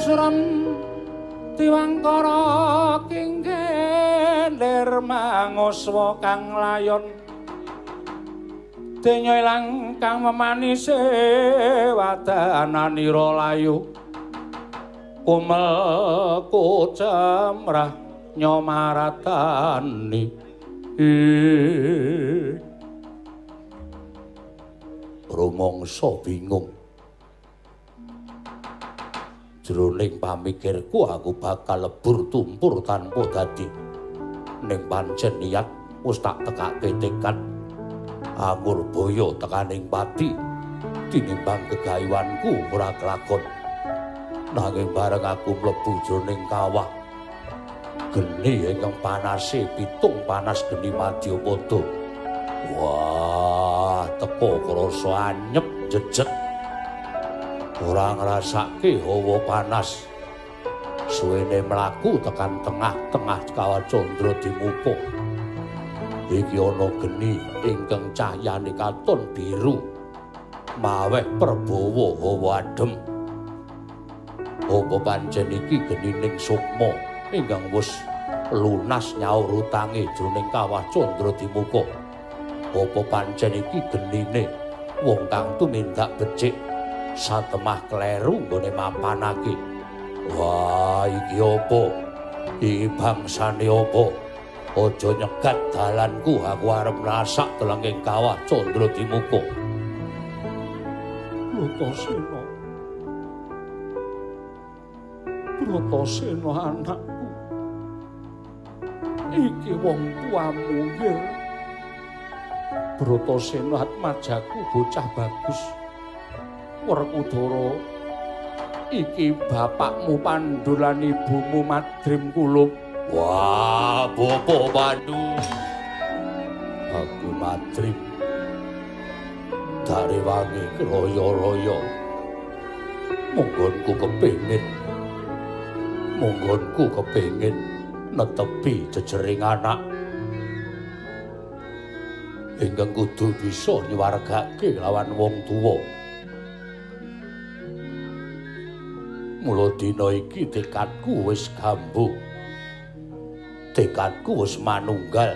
Suram Diwangkara kinggendir manguswa kang layon denya ilang kang memanise wadananira layu kumel kucemrah nyomaratani. Rumangsa bingung jroning pamikirku aku bakal lebur tumpur tanpa dadi, ning pancen niat wis tak tekake tekad angurbaya tekaning pati tinimbang gegayuhanku ora kelakon. Nanging bareng aku mlebu jroning kawah geni ingkang panase pitung panas geni madyapada, wah teko krasa anyep jejet, ora ngrasake hawa panas. Suwene mlaku tekan tengah-tengah kawah Candra Dimuka. Iki ana geni ingkang cahyane katon biru maweh perbawa hawa adem. Apa pancen iki genining sukma ingkang wis lunas nyaur utange jroning kawah Candra Dimuka? Apa pancen iki genine wong kang tumindak becik satemah kleru nggone mapanake? Wah, iki apa? Iki bangsane apa? Aja nyegat dalanku, aku arep ngrasak telenging kawah Candra Dimuka. Bratasena, Bratasena anakku, iki wong tuamu nggih. Bratasena atmajaku bocah bagus. Werkudara, iki bapakmu Pandu lan ibumu Madrim Kulup. Wah, Bapak Pandu, aku Madrim darewangi kroyo-royo. Monggonku kepengin, monggonku kepengin netepi jejering anak ingkang kudu bisa nyuwargake lawan wong tuwa. Mula dina iki tekadku wis gambuh, tekadku wis manunggal,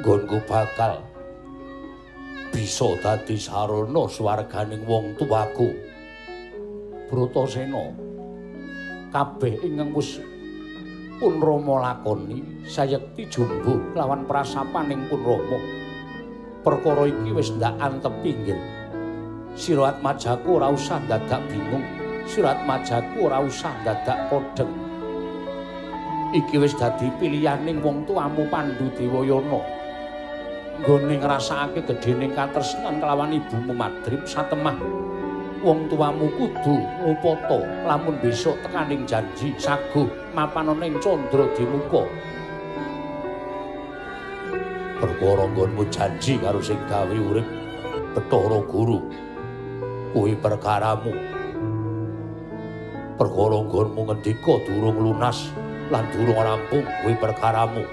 nggonku bakal bisa dadi sarana swarganing wong tuaku. Bratasena, kabeh ingkang wis pun Rama lakoni sayekti jumbuh lawan prasapaning pun Rama. Perkara iki wis ndak antepi nggih. Sira atmajaku ora usah dadak bingung, sira atmajaku ora usah dadak kodheng. Iki wis dadi pilihaning wong tuamu Pandu Dewayana. Nggone ngrasakake gedhening katresnan kelawan ibumu Madrim satemah wong tuamu kudu ngupata lamun besok tekaning janji saguh mapan ana ing Candra Dimuka. Perkara nggonmu janji karo sing gawe urip Bathara Guru kuwi perkaramu. Perkara nggonmu ngendika durung lunas lan durung rampung kuwi perkaramu.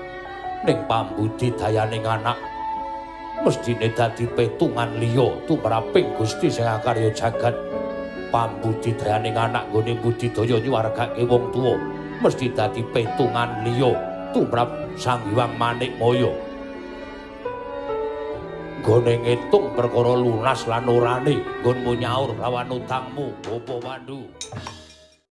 Ning pambudi dayaning anak mesthine dadi petungan liya tumraping Gusti sing akarya jagat. Pambudi dayaning anak nggone budidaya nyuwargake wong tuwa mesti dadi petungan liya tumrap Sang Hyang Manikmaya. Nggone ngitung perkara lunas lan orane nggonmu nyaur lawan utangmu, Bapa Pandu.